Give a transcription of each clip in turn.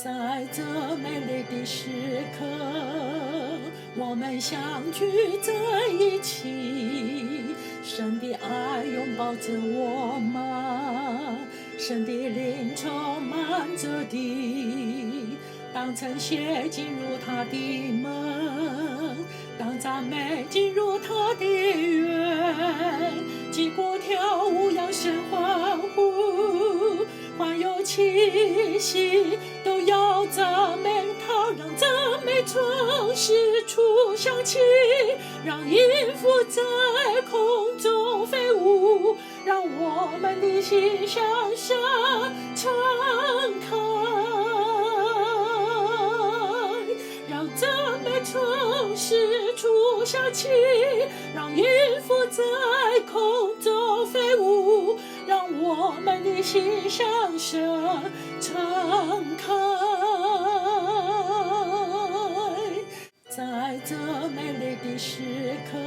在這美麗的時刻，我們相聚在一起，神的愛擁抱着我們，神的靈充滿這地。當稱謝進入他的門，當讚美進入他的院，擊鼓跳舞揚聲歡呼，歡遊氣息都要讚美他，讓讚美從四處響起，讓音符在空中飛舞，讓我們的心向神敞開，讓讚美從四處響起，讓音符在空中飛舞，讓我們的心向神敞開。在這美麗的時刻，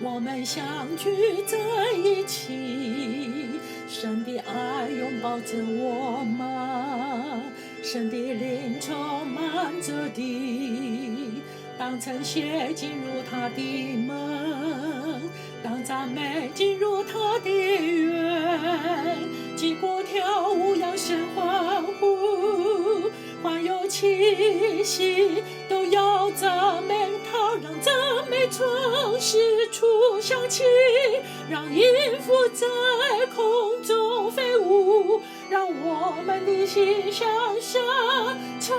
我們相聚在一起，神的愛擁抱着我們，神的靈充滿這地。當稱謝進入他的門，當讚美進入他的院，擊鼓跳舞揚聲歡呼，歡遊氣息都要讚美他，讓讚美從四處響起，讓音符在空中飛舞，讓我們的心向神敞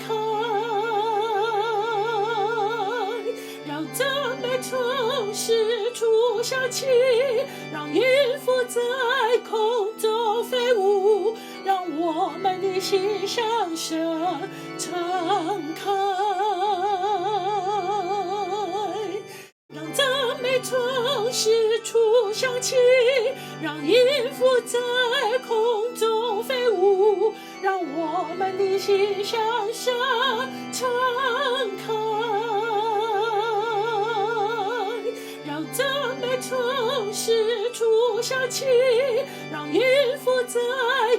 開，讓讚美從四處響起，讓音符在空中飛舞，讓我們的心向神敞開，讓讚美從四處響起，讓音符在空中飛舞，讓我們的心向神敞開，讓讚美從四處響起，讓音符在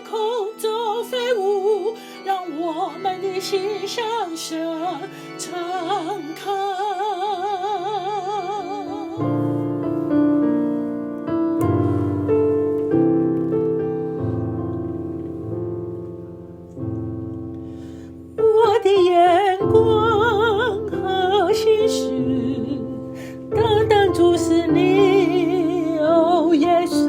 空中飛舞，讓我們的心向神敞開。我的眼光和心事，單單注視你，哦，耶穌，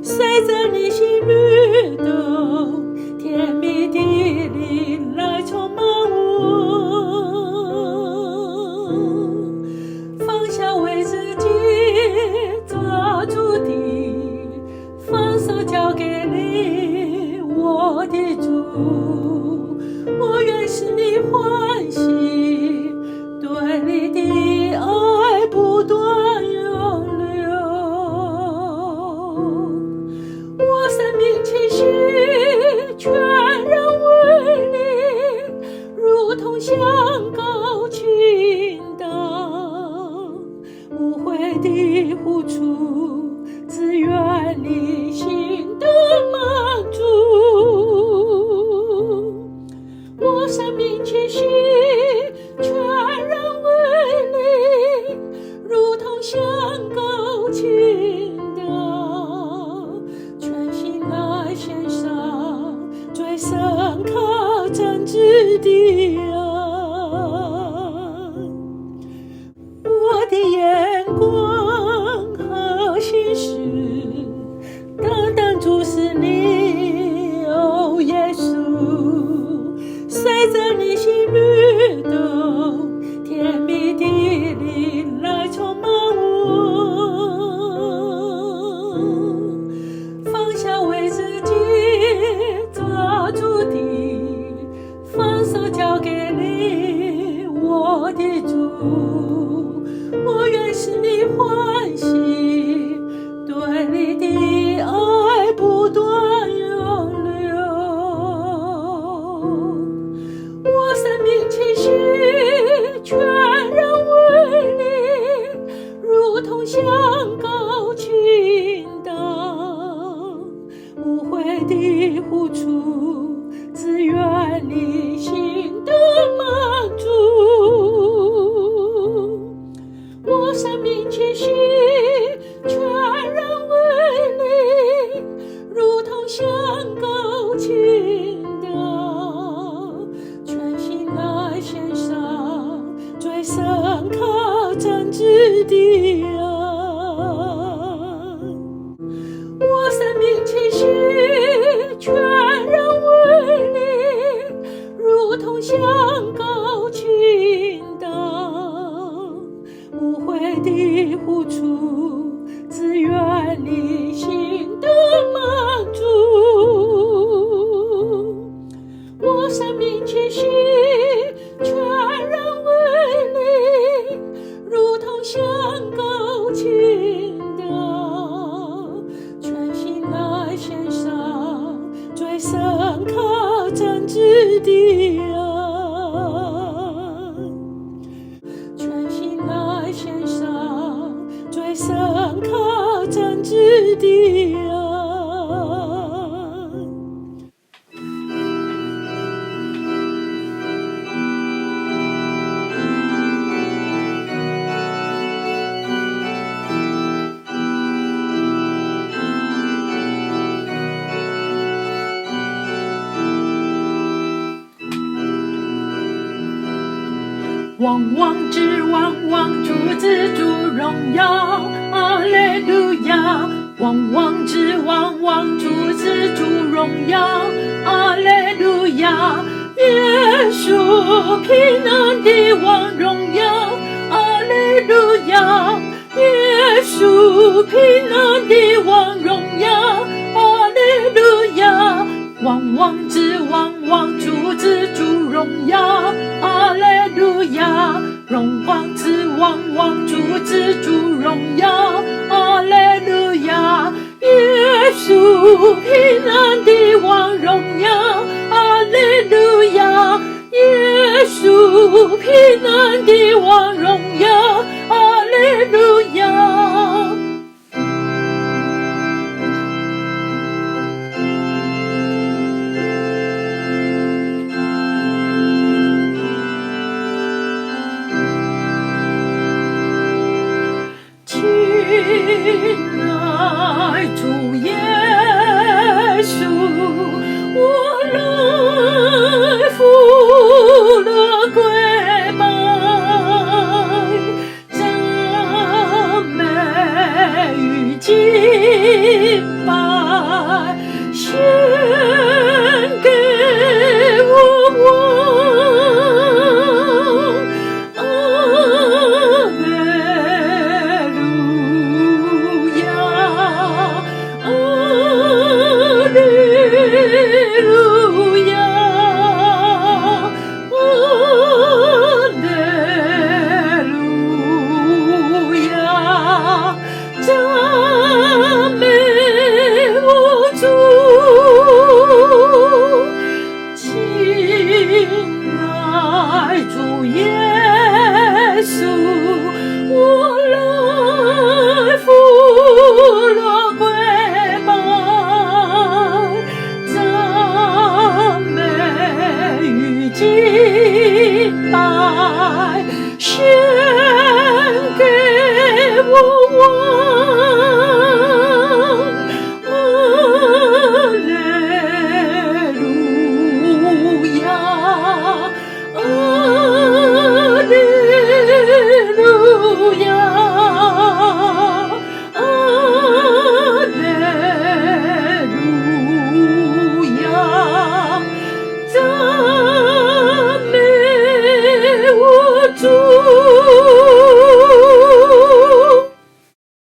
隨著你心律動，甜蜜的靈來充滿我，放下為自己做主的，放手交給你，我的主，我願使你歡喜，對你的愛不斷湧流，我生命氣息全然為你，如同香膏傾倒，無悔的付出，只願你心得滿足。我生命氣息全然為你，如同香膏傾倒，全心來獻上最深刻真摯的愛。我的眼光和心事，單單注視你，哦，耶穌，隨著你心律動，甜蜜的靈來充滿我，放下為自己做主的，放手交給你，我的主，我願使你歡喜，對你的愛不斷湧流，我生命氣息全然為你，如同香膏傾倒，無悔的付出。王王之王，王主之主，榮耀，阿利路亞！王王之王，王主之主，榮耀，阿利路亞！耶穌平安的王，榮耀，阿利路亞！耶穌平安的王，榮耀，阿利路亞！王王之王，王主之主，榮耀，阿利路亞！榮王之王，王主之主，榮耀，阿利路亞！耶穌平安的王，榮耀，阿利路亞！耶穌平安的王，榮